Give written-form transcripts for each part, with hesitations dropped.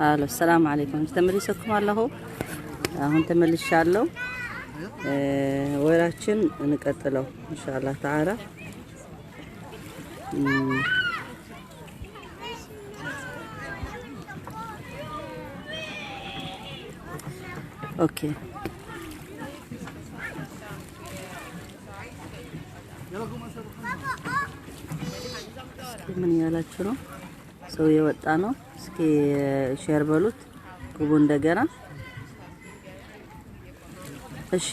አሎ ሰላም አለይኩም ተመልሰኩም አለሁ። አሁን ተመልሻለሁ። ወራችን እንቀጥለው ኢንሻአላህ ተዓላ። Okay፣ እስኪ ምን ያላችሁ ነው? ሰው የወጣ ነው። እስኪ share በሉት ግቡ እንደገና። እሺ፣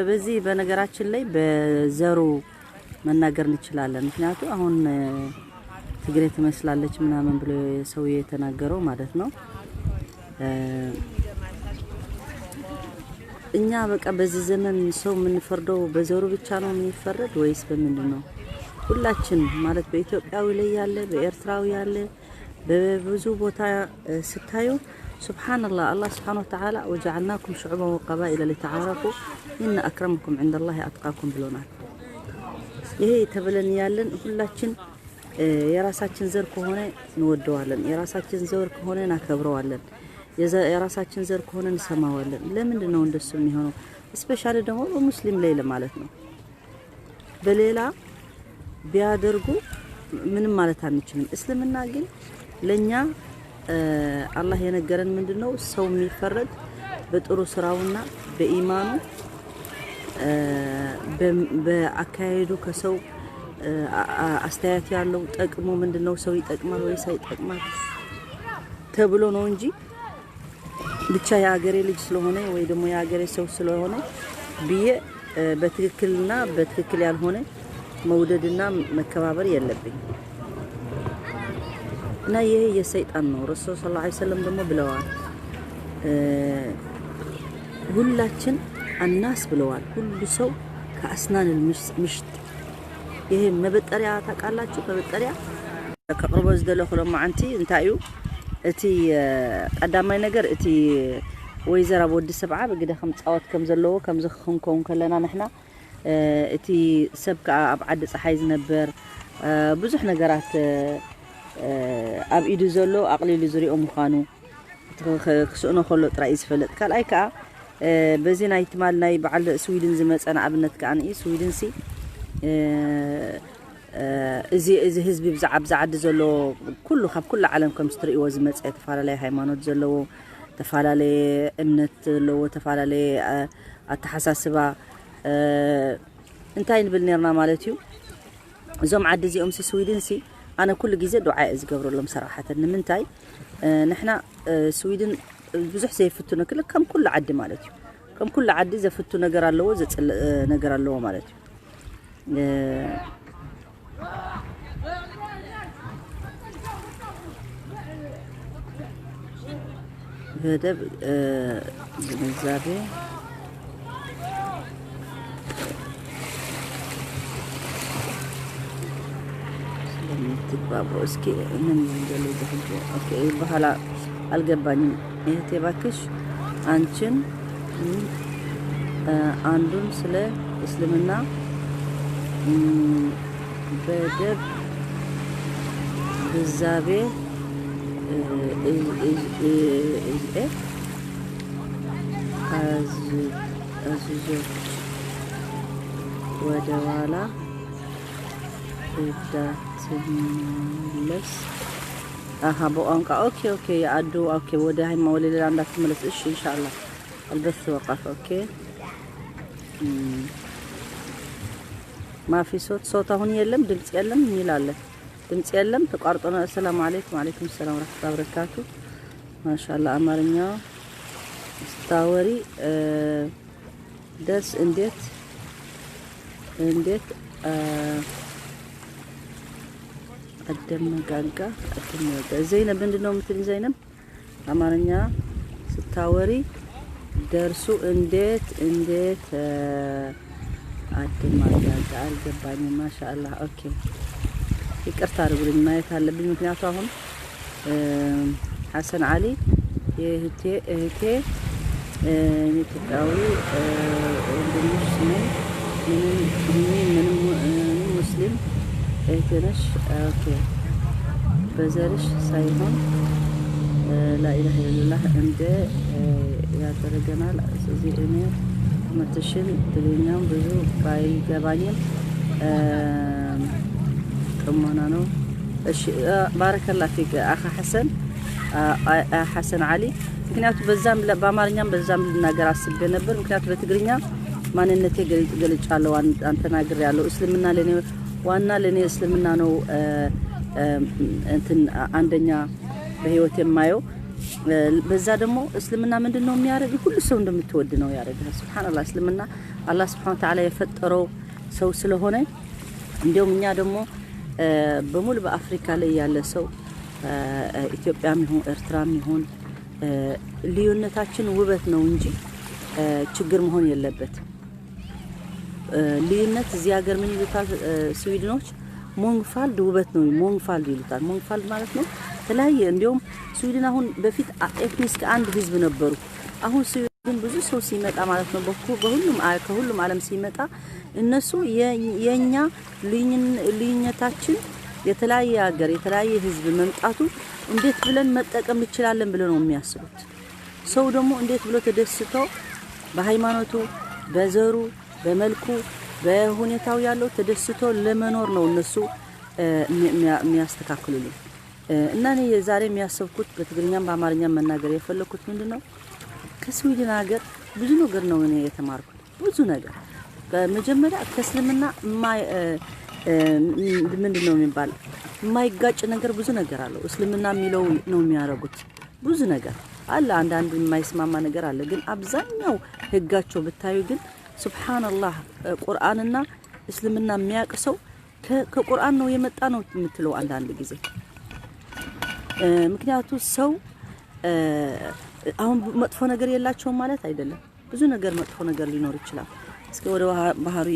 በዚህ በነገራችን ላይ በዘሩ መናገር እንችላለን። ምክንያቱ አሁን ትግሬ ትመስላለች ምናምን ብሎ ሰው የተናገረው ማለት ነው። እኛ በቃ በዚህ ዘመን ሰው የምንፈርደው በዘሩ ብቻ ነው የሚፈረድ ወይስ በምንድን ነው? ሁላችን ማለት በኢትዮጵያዊ ላይ ያለ፣ በኤርትራዊ ያለ፣ በብዙ ቦታ ስታዩ ሱብሃንአላህ፣ አላህ ሱብሃነሁ ወተዓላ ወጀዐልናኩም ሹዑበን ወቀባኢለ ሊተዓረፉ ኢነ አክረመኩም ዐንደላሂ አትቃኩም ብሎናል። ይሄ ተብለን ያለን ሁላችን የራሳችን ዘር ከሆነ እንወደዋለን፣ የራሳችን ዘር ከሆነ እናከብረዋለን፣ የራሳችን ዘር ከሆነ እንሰማዋለን። ለምንድን ነው እንደሱ የሚሆነው? Specially ደግሞ በሙስሊም ላይ ለማለት ነው። በሌላ ቢያደርጉ ምንም ማለት አንችልም። እስልምና ግን ለኛ አላህ የነገረን ምንድነው? ሰው የሚፈረድ በጥሩ ስራውና በኢማኑ፣ በአካሄዱ፣ ከሰው አስተያየት ያለው ጠቅሞ ምንድነው፣ ሰው ይጠቅማል ወይስ አይጠቅማል ተብሎ ነው እንጂ ብቻ የሀገሬ ልጅ ስለሆነ ወይ ደግሞ የሀገሬ ሰው ስለሆነ ብዬ በትክክልና በትክክል ያልሆነ መውደድና መከባበር የለብኝ። እና ይሄ የሰይጣን ነው። ረሱል ሰለላሁ ዐለይሂ ወሰለም ደግሞ ብለዋል፣ ሁላችን አናስ ብለዋል። ሁሉ ሰው ከአስናን ምሽጥ፣ ይሄ መበጠሪያ ታውቃላችሁ? መበጠሪያ ከቅርቦ ዝደለኹ ሎማዓንቲ እንታይ እዩ? እቲ ቀዳማይ ነገር እቲ ወይዘር ኣብ ወዲ ሰብዓ ብግደ ከም ፃወት ከም ዘለዎ ከምዚ ክንከውን ከለና ንሕና፣ እቲ ሰብ ከዓ ኣብ ዓዲ ፀሓይ ዝነበር ብዙሕ ነገራት ኣብ ኢዱ ዘሎ ኣቕሊሉ ዝሪኦ ምዃኑ ክስእኖ ከሎ ጥራይ እዩ ዝፈለጥ። ካልኣይ ከዓ በዚ ናይ ትማል ናይ በዓል ስዊድን ዝመፀ ንኣብነት ከዓ ንኢ ስዊድን ሲ እዚ ህዝቢ ብዛዕባ ብዛ ዓዲ ዘሎ ኩሉ ካብ ኩሉ ዓለም ከም ዝትርእይዎ ዝመፀ፣ ተፈላለየ ሃይማኖት ዘለዎ፣ ተፈላለየ እምነት ዘለዎ፣ ተፈላለየ ኣተሓሳስባ፣ እንታይ ንብል ነርና ማለት እዩ። እዞም ዓዲ እዚኦም ሲ ስዊድን ሲ ኣነ ኩሉ ግዜ ዱዓ እየ ዝገብረሎም ሰራሕተን። ንምንታይ ንሕና ስዊድን ብዙሕ ዘይፍቱ ክል ከም ኩሉ ዓዲ ማለት እዩ፣ ከም ኩሉ ዓዲ ዘፍቱ ነገር ኣለዎ፣ ዘፅልእ ነገር ኣለዎ ማለት እዩ። በደብ ግንዛቤ ስለምትግባቡ እስኪ ምን እንደለ ሕጂ okay በኋላ አልገባኝም። እህቴ እባክሽ አንቺን አንዱን ስለ እስልምና በደብ ግንዛቤ አዝዞች ወደ ኋላ እንዳትመለስ። አሀ በቋንቋ okay okay የአዱ okay ወደ ሃይማ ወደ ሌላ እንዳትመለስ። እሺ ኢንሻአላህ البث وقف። Okay مافي صوت صوت አሁን የለም፣ ድምጽ የለም የሚል አለ። ድምጽ የለም ተቋርጦ ነው። ሰላም አለይኩም። ወአለይኩም ሰላም ወራህመቱላሂ ወበረካቱ። ማሻአላህ አማርኛ ስታወሪ ደስ እንዴት እንዴት አደመጋጋ አደመጋጋ ዘይነብ ምንድን ነው የምትለኝ? ዘይነብ አማርኛ ስታወሪ ደርሱ እንዴት እንዴት አደማጋጋ አልገባኝም። ማሻአላህ okay ይቅርታ አድርጉልኝ፣ ማየት አለብኝ። ምክንያቱ አሁን ሐሰን አሊ የእህቴ እህቴ ኢትዮጵያዊ ወንድምሽ ነኝ፣ ምንም ምንም ሙስሊም እህቴ ነሽ። Okay በዘርሽ ሳይሆን لا إله إلا الله እንደ ያደረገናል። ስለዚህ እኔ ትምህርትሽን ትግርኛም ብዙ ባይገባኝም ጥሞና ነው። እሺ፣ بارك الله فيك أخ ሐሰን፣ ሐሰን ዓሊ። ምክንያቱ በዛም በአማርኛም በዛም ልናገር አስቤ ነበር። ምክንያቱ በትግርኛ ማንነቴ ገልጫለሁ፣ ተናግሬያለሁ። እስልምና ለኔ ዋና፣ ለኔ እስልምና ነው እንትን አንደኛ በህይወት የማየው። በዛ ደግሞ እስልምና ምንድን ነው የሚያደርግ? ሁሉ ሰው እንደምትወድ ነው ያደርግህ። سبحان الله፣ እስልምና አላህ سبحانه وتعالى የፈጠረው ሰው ስለሆነ፣ እንዲሁም እኛ ደግሞ በሙሉ በአፍሪካ ላይ ያለ ሰው፣ ኢትዮጵያም ይሁን ኤርትራም ይሁን፣ ልዩነታችን ውበት ነው እንጂ ችግር መሆን የለበትም። ልዩነት እዚህ ሀገር ምን ይሉታል ስዊድኖች? Mångfald ውበት ነው፣ mångfald ይሉታል። Mångfald ማለት ነው የተለያየ። እንዲሁም ስዊድን አሁን በፊት etnisk አንድ ህዝብ ነበሩ። አሁን ስዊድን ብዙ ሰው ሲመጣ ማለት ነው በሁሉም ከሁሉም ዓለም ሲመጣ እነሱ የኛ ልዩነታችን የተለያየ ሀገር የተለያየ ህዝብ መምጣቱ እንዴት ብለን መጠቀም እንችላለን ብለው ነው የሚያስቡት። ሰው ደግሞ እንዴት ብሎ ተደስቶ በሃይማኖቱ፣ በዘሩ፣ በመልኩ፣ በሁኔታው ያለው ተደስቶ ለመኖር ነው እነሱ የሚያስተካክሉልን። እና እኔ የዛሬ የሚያሰብኩት በትግርኛም በአማርኛም መናገር የፈለኩት ምንድን ነው፣ ከስዊድን ሀገር ብዙ ነገር ነው እኔ የተማርኩት። ብዙ ነገር፣ በመጀመሪያ ከእስልምና ምንድን ነው የሚባል የማይጋጭ ነገር ብዙ ነገር አለው። እስልምና የሚለው ነው የሚያደርጉት፣ ብዙ ነገር አለ። አንዳንድ የማይስማማ ነገር አለ። ግን አብዛኛው ህጋቸው ብታዩ ግን سبحان الله፣ ቁርአንና እስልምና የሚያውቅ ሰው ከቁርአን ነው የመጣ ነው የምትለው አንዳንድ ጊዜ። ምክንያቱ ሰው አሁን መጥፎ ነገር የላቸውም ማለት አይደለም። ብዙ ነገር መጥፎ ነገር ሊኖር ይችላል። እስኪ ወደ ባህሩ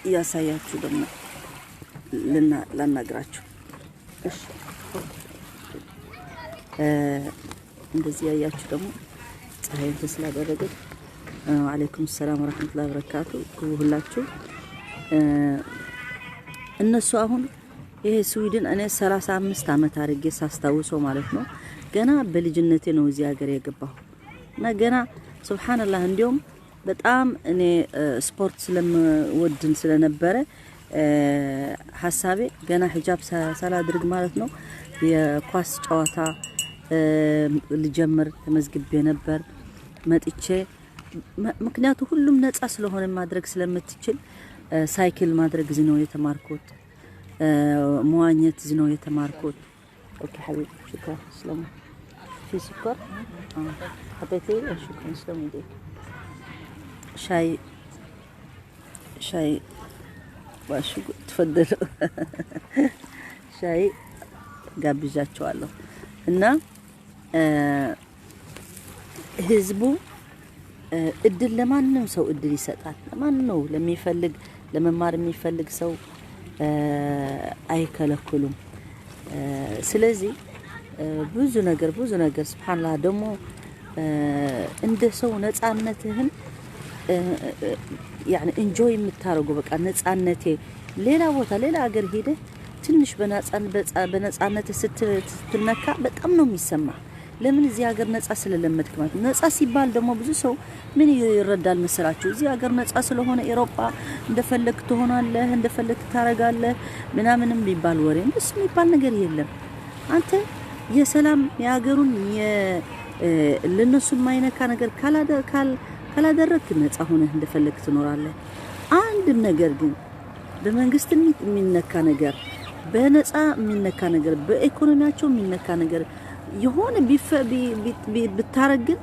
እያሳያችሁ ደግሞ ላናግራችሁ። እሺ፣ እንደዚህ ያያችሁ ደግሞ ፀሐይ እንትን ስላደረገች። وعليكم السلام ورحمة الله وبركاته ግቡ ሁላችሁ። እነሱ አሁን ይሄ ስዊድን እኔ 35 ዓመት አድርጌ ሳስታውሰው ማለት ነው፣ ገና በልጅነቴ ነው እዚህ ሀገር የገባሁ። እና ገና سبحان الله፣ እንዲሁም በጣም እኔ ስፖርት ስለምወድን ስለነበረ ሀሳቤ ገና ሂጃብ ሳላድርግ ማለት ነው የኳስ ጨዋታ ልጀምር ተመዝግቤ ነበር መጥቼ። ምክንያቱ ሁሉም ነፃ ስለሆነ ማድረግ ስለምትችል፣ ሳይክል ማድረግ እዚህ ነው የተማርኩት። መዋኘት እዚህ ነው የተማርኩት። Okay حبيبي، شكرا، سلام. في سكر حطيتي؟ شكرا، سلام يديك. ሻይ ሻይ ባሹ تفضلوا። ሻይ ጋብዣቸዋለሁ። እና ህዝቡ እድል ለማንም ሰው እድል ይሰጣል። ለማን ነው ለሚፈልግ፣ ለመማር የሚፈልግ ሰው አይከለክሉም። ስለዚህ ብዙ ነገር ብዙ ነገር سبحان الله ደግሞ እንደ ሰው ነፃነትህን يعني enjoy የምታደርገው፣ በቃ ነፃነቴ፣ ሌላ ቦታ ሌላ ሀገር ሄደህ ትንሽ በነፃነት ስትነካ በጣም ነው የሚሰማ። ለምን? እዚህ ሀገር ነፃ ስለለመድክ ማለት ነው። ነፃ ሲባል ደግሞ ብዙ ሰው ምን ይረዳል መሰላችሁ? እዚህ ሀገር ነፃ ስለሆነ ኤሮጳ እንደፈለግ ትሆናለህ፣ እንደፈለግ ታረጋለህ ምናምንም የሚባል ወሬ፣ እንደሱ የሚባል ነገር የለም። አንተ የሰላም የሀገሩን ለነሱ የማይነካ ነገር ካላደረግክ ነፃ ሆነህ እንደፈለግ ትኖራለህ። አንድም ነገር ግን በመንግስት የሚነካ ነገር፣ በነፃ የሚነካ ነገር፣ በኢኮኖሚያቸው የሚነካ ነገር የሆነ ብታረግ ግን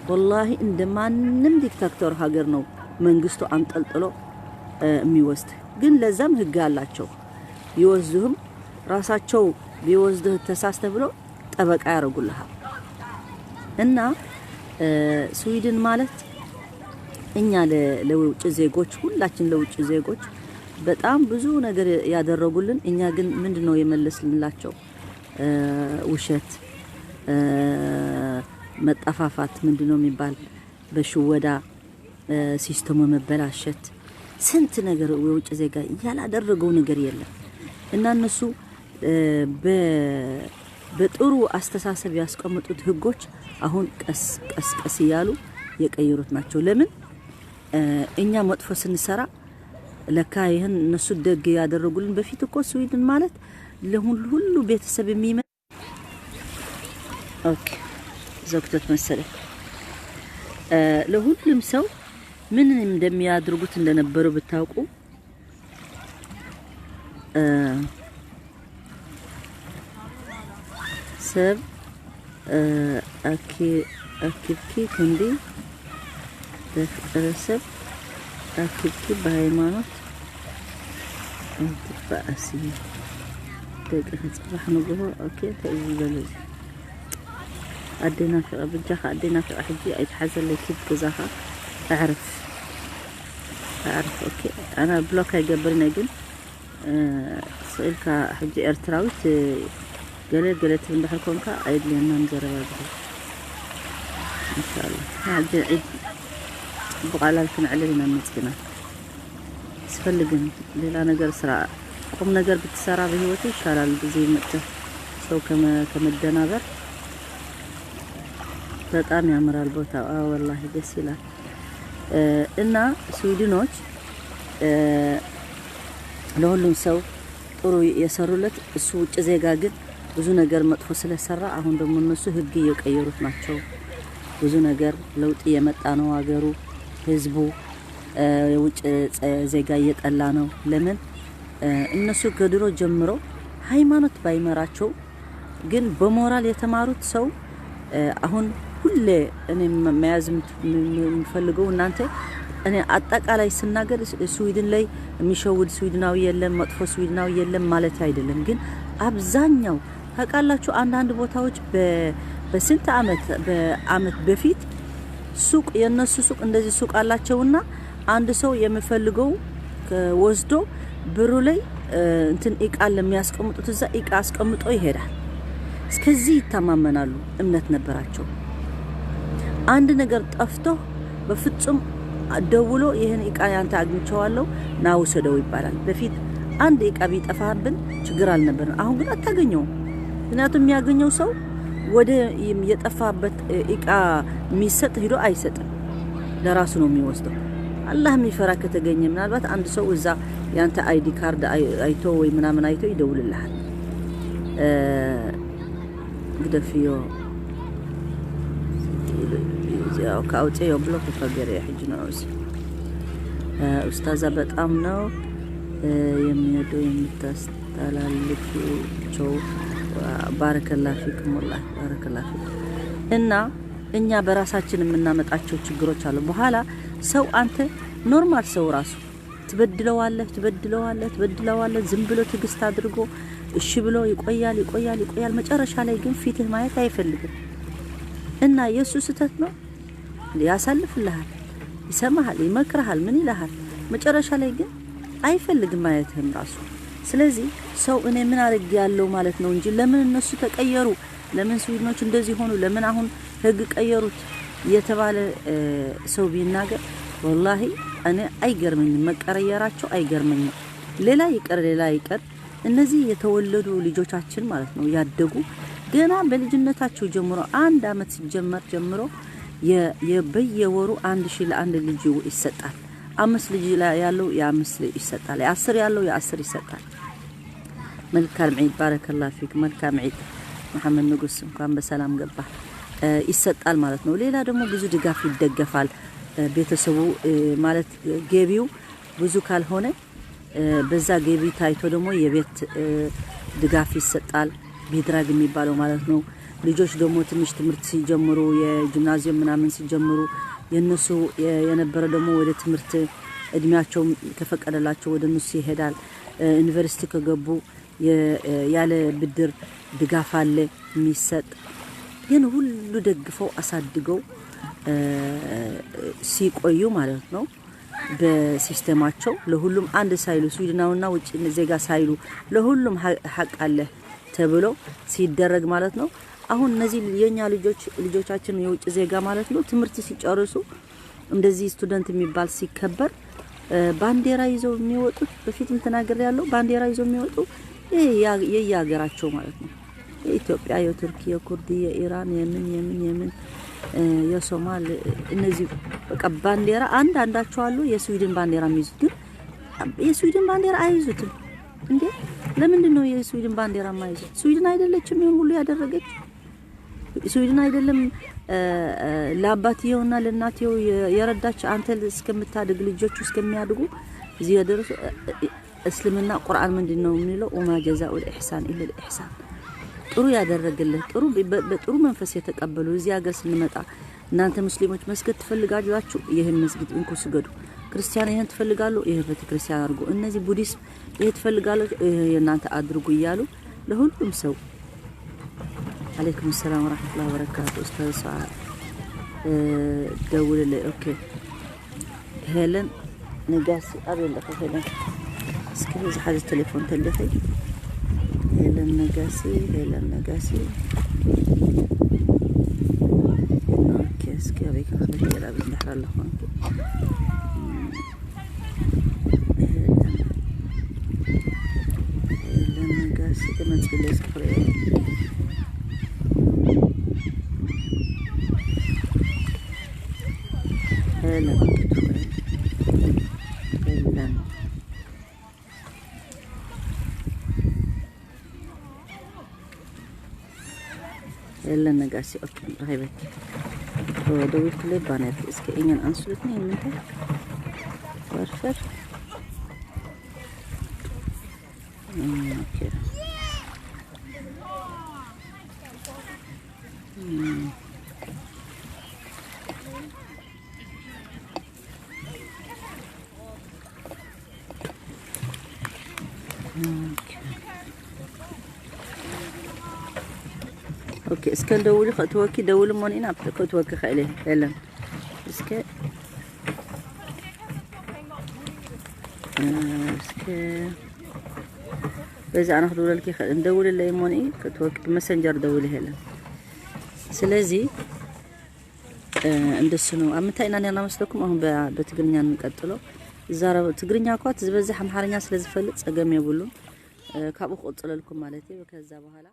والله እንደ ማንም dictator ሀገር ነው መንግስቱ አንጠልጥሎ የሚወስድ። ግን ለዛም ህግ አላቸው። ቢወስዱህም ራሳቸው ቢወስድህ ተሳስተ ብሎ ጠበቃ ያደርጉልሃል። እና ስዊድን ማለት እኛ ለውጭ ዜጎች፣ ሁላችን ለውጭ ዜጎች በጣም ብዙ ነገር ያደረጉልን፣ እኛ ግን ምንድነው የመለስንላቸው? ውሸት፣ መጠፋፋት፣ ምንድነው የሚባል በሽወዳ system ኡ መበላሸት፣ ስንት ነገር የውጭ ዜጋ ያላደረገው ነገር የለም። እና እነሱ በጥሩ አስተሳሰብ ያስቀምጡት ህጎች አሁን ቀስ ቀስ ቀስ እያሉ የቀየሩት ናቸው። ለምን እኛ መጥፎ ስንሰራ ለካ ይህን እነሱ ደግ ያደረጉልን። በፊት እኮ ስዊድን ማለት ለሁሉ ቤተሰብ okay፣ ዘግቶት መሰለኝ። ለሁሉም ሰው ምን እንደሚያደርጉት እንደነበሩ ብታውቁ፣ ሰብ ኣኪብኪ ክንዲ ዘፍቀረ ሰብ ኣኪብኪ ብሃይማኖት እንትበኣሲ ደቂ ፅባሕ ንግሆ። Okay፣ እንታይ እዩ ዝበሎ እዚ? ኣዴና ፍቐ ብጃኻ፣ ኣዴና ፍቐ፣ ሕጂ ኣይትሓዘለይ። ኪድ ገዛኻ ኣዕርፍ ኣዕርፍ። Okay፣ ኣነ block ኣይገብርን፣ ግን ስኢልካ ሕጂ ኤርትራዊት ገለ ገለ ትብል እንድሕር ኮንካ ኣየድልየናን ዘረባ ዝብል። እንሻላ ሕጂ ዒድ ፅቡቅ ዕላል ክንዕልል ኢና መፅና ስፈልግን። ሌላ ነገር ስራ፣ ቁም ነገር ብትሰራ በህይወት ይሻላል። ጊዜ መጥተህ ሰው ከመደናበር። በጣም ያምራል ቦታው። አዎ ወላሂ ደስ ይላል። እና ስዊድኖች ለሁሉም ሰው ጥሩ የሰሩለት፣ እሱ ውጭ ዜጋ ግን ብዙ ነገር መጥፎ ስለሰራ አሁን ደግሞ እነሱ ህግ እየቀየሩት ናቸው። ብዙ ነገር ለውጥ እየመጣ ነው። ሀገሩ ህዝቡ የውጭ ዜጋ እየጠላ ነው። ለምን እነሱ ከድሮ ጀምሮ ሃይማኖት ባይመራቸው ግን በሞራል የተማሩት ሰው። አሁን ሁሌ እኔ መያዝ የምፈልገው እናንተ፣ እኔ አጠቃላይ ስናገር ስዊድን ላይ የሚሸውድ ስዊድናዊ የለም፣ መጥፎ ስዊድናዊ የለም ማለት አይደለም። ግን አብዛኛው ታውቃላችሁ፣ አንዳንድ ቦታዎች በስንት አመት በአመት በፊት ሱቅ፣ የነሱ ሱቅ እንደዚህ ሱቅ አላቸውና አንድ ሰው የሚፈልገው ወስዶ ብሩ ላይ እንትን እቃ ለሚያስቀምጡት እዛ እቃ አስቀምጦ ይሄዳል። እስከዚህ ይተማመናሉ፣ እምነት ነበራቸው። አንድ ነገር ጠፍቶ በፍጹም ደውሎ ይህን እቃ ያንተ አግኝቼዋለሁ ና ውሰደው ይባላል። በፊት አንድ እቃ ቢጠፋብን ችግር አልነበረም። አሁን ግን አታገኘውም። ምክንያቱም የሚያገኘው ሰው ወደ የጠፋበት እቃ የሚሰጥ ሂዶ አይሰጥም፣ ለራሱ ነው የሚወስደው። አላህ የሚፈራ ከተገኘ ምናልባት አንድ ሰው እዛ ያንተ ID card አይቶ ወይ ምናምን አይቶ ይደውልልሃል። ግደፍዮ ከአውፅዮ block ከገር ሕጂ ንዑስ ኡስታዛ በጣም ነው የሚወደው የምታስተላልፊቸው። ባረከላ ፊኩም፣ ወላሂ ባረከላ ፊኩም። እና እኛ በራሳችን የምናመጣቸው ችግሮች አሉ። በኋላ ሰው አንተ normal ሰው ራሱ ትበድለዋለህ፣ ትበድለዋለህ፣ ትበድለዋለህ። ዝም ብሎ ትዕግስት አድርጎ እሺ ብሎ ይቆያል፣ ይቆያል፣ ይቆያል። መጨረሻ ላይ ግን ፊትህ ማየት አይፈልግም እና የእሱ ስህተት ነው። ያሳልፍልሃል፣ ይሰማሃል፣ ይመክርሃል፣ ምን ይልሃል። መጨረሻ ላይ ግን አይፈልግም ማየትህም ራሱ። ስለዚህ ሰው እኔ ምን አድርጌ ያለው ማለት ነው እንጂ ለምን እነሱ ተቀየሩ፣ ለምን ስዊድኖች እንደዚህ ሆኑ፣ ለምን አሁን ህግ ቀየሩት የተባለ ሰው ቢናገር ወላሂ እኔ አይገርመኝም፣ መቀየራቸው አይገርመኝም። ሌላ ይቅር ሌላ ይቅር፣ እነዚህ የተወለዱ ልጆቻችን ማለት ነው ያደጉ ገና በልጅነታቸው ጀምሮ 1 አመት ሲጀመር ጀምሮ በየወሩ 1000 ለአንድ ልጅ ይሰጣል። 5 ልጅ ያለው የ5 ልጅ ይሰጣል። የ10 ያለው የ10 ይሰጣል። መልካም ዒድ፣ ባረከላ ፊክ። መልካም ዒድ መሐመድ ንጉስ፣ እንኳን በሰላም ገባ። ይሰጣል ማለት ነው። ሌላ ደግሞ ብዙ ድጋፍ ይደገፋል። ቤተሰቡ ማለት ገቢው ብዙ ካልሆነ በዛ ገቢ ታይቶ ደግሞ የቤት ድጋፍ ይሰጣል። Bidrag የሚባለው ማለት ነው። ልጆች ደግሞ ትንሽ ትምህርት ሲጀምሩ፣ የ gymnasium ምናምን ሲጀምሩ፣ የነሱ የነበረ ደግሞ ወደ ትምህርት እድሜያቸው ከፈቀደላቸው ወደ እነሱ ይሄዳል። ዩኒቨርሲቲ ከገቡ ያለ ብድር ድጋፍ አለ የሚሰጥ። ይህን ሁሉ ደግፈው አሳድገው ሲቆዩ ማለት ነው በ system ኣቸው ለሁሉም አንድ ሳይሉ፣ ስዊድናዊና ውጭ ዜጋ ሳይሉ ለሁሉም ሀቅ አለ ተብሎ ሲደረግ ማለት ነው። አሁን እነዚህ የኛ ልጆች፣ ልጆቻችን የውጭ ዜጋ ማለት ነው፣ ትምህርት ሲጨርሱ እንደዚህ student የሚባል ሲከበር ባንዲራ ይዘው የሚወጡት፣ በፊትም ተናግሬ ያለው፣ ባንዲራ ይዘው የሚወጡ የየሀገራቸው ማለት ነው። የኢትዮጵያ፣ የቱርኪ፣ የኩርዲ፣ የኢራን፣ የምን የምን የምን፣ የሶማል፣ እነዚህ በቃ ባንዲራ አንድ አንዳቸው አሉ። የስዊድን ባንዲራ የሚይዙት ግን የስዊድን ባንዲራ አይይዙትም እንዴ! ለምንድን ነው የስዊድን ባንዲራ የማይዙት? ስዊድን አይደለችም ይሁን ሁሉ ያደረገች? ስዊድን አይደለም ለአባትየውና ለእናትየው የረዳች? አንተ እስከምታድግ፣ ልጆቹ እስከሚያድጉ እዚህ የደረሱ። እስልምና ቁርአን ምንድን ነው የሚለው? وما جزاء الإحسان إلا الإحسان። ጥሩ ያደረገልህ፣ ጥሩ በጥሩ መንፈስ የተቀበሉ። እዚህ ሀገር ስንመጣ እናንተ ሙስሊሞች መስገድ ትፈልጋላችሁ፣ ይህን መስጊድ እንኩ ስገዱ። ክርስቲያን ይህን ትፈልጋሉ፣ ይህ ቤተ ክርስቲያን አድርጉ። እነዚህ ቡዲስት ይህ ትፈልጋላችሁ፣ ይህ የእናንተ አድርጉ እያሉ ለሁሉም ሰው። عليكم السلام ورحمة الله وبركاته። ኡስታዝ ሰዓት ደውልልኝ። Okay፣ ሄለን ነጋሲ ኣበይ ኣለኸ ሄለን? እስኪ ዝሓዘ ቴሌፎን ተለኺ። ሄለን ነጋሲ፣ ሄለን ነጋሲ። Okay፣ እስኪ ኣበይ ክንክእል ኣብዚ እንድሕር ኣለኹ። ሄለን፣ ሄለን ነጋሲ ተመፅለ፣ እስኪ ክሪኦ። ሄለን፣ ሄለን። ሄለን ነጋሲ። Okay፣ ረኺበኪ። ደዊልክለይ ባነርኪ። እስኪ ingen anslutning ምንታይ? Varför? Okay. Okay፣ እስከ ደውሊ ክእትወኪ፣ ደውሊ እሞኒ ኢና ክእትወኪ ክእል ሄለን። እስከ በዚ ኣነ ክድውለልኪ ይኽእል። እንደውልለይ እሞኒ ክእትወኪ ብ Messenger ደውሊ ሄለን። ስለዚ እንደሱ ነው። ኣብ ምንታይ ኢና ነርና መስለኩም? አሁን በትግርኛ እንቀጥሎ። ዛረብ ትግርኛ እኳ ዝበዝሕ ኣምሓርኛ ስለ ዝፈልጥ ፀገም የብሉን። ካብኡ ክቅፅለልኩም ማለት እዩ ከዛ በኋላ።